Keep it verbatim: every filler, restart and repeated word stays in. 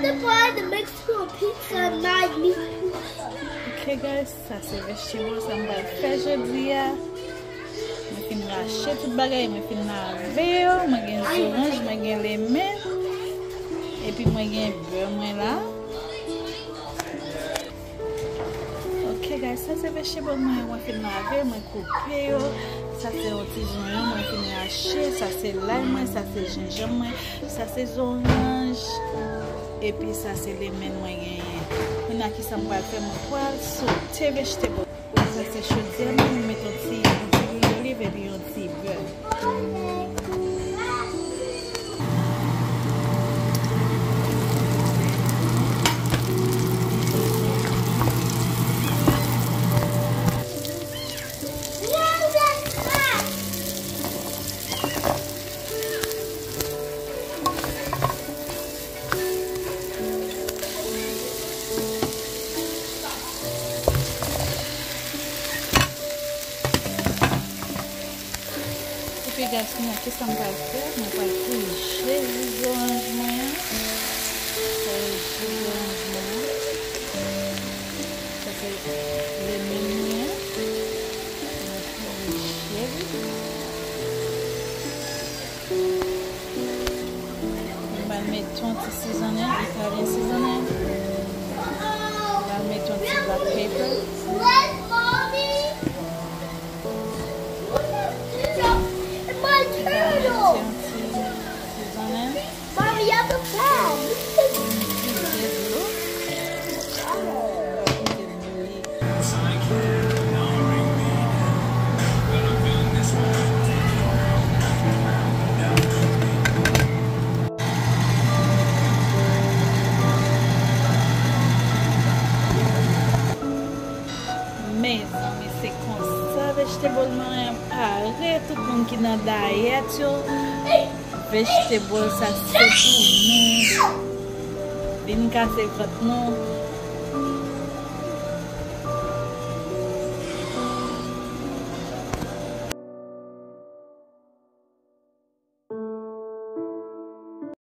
The boy that makes you a pizza and my meat. Ok guys, sa se vegetable sa m pral fè jodi a. Mwen fin rache tout bagay, mwen fin lave yo, mwen gen zoranj, mwen gen lemen, epi mwen gen bè mwen la. Ok guys, sa se vegetable mwen, mwen fin lave, mwen koupe yo. Sa se yon ti zonyon mwen fin rache, sa se lay mwen, sa se jenjanm mwen, sa se zoranj, epi sa se lemen mwen genyen. Kounye a kisa m pral fè, mwen pral sote vegetable. Sa se chodyè mwen, mwen met yon ti, yon ti lwil oliv epi yon ti bè. Epi guys, kounye a kisa m pral fè? Mwen pral pouje ji zoranj mwen an. Sa e ji zoranj mwen an. Sa se lemen mwen an. Mwen pouje li. Mwen pral met yon ti sizonnen, Italyen sizonnen. Mwen pral met yon ti black pepper. Where's mommy? Look at this. It's my turtle. Mommy, you have the fan. Mezanmi, se konsa vegetable mwen an pare. Tout moun ki nan dayèt yo, vegetable sa se pou nou. Vin kase vant nou.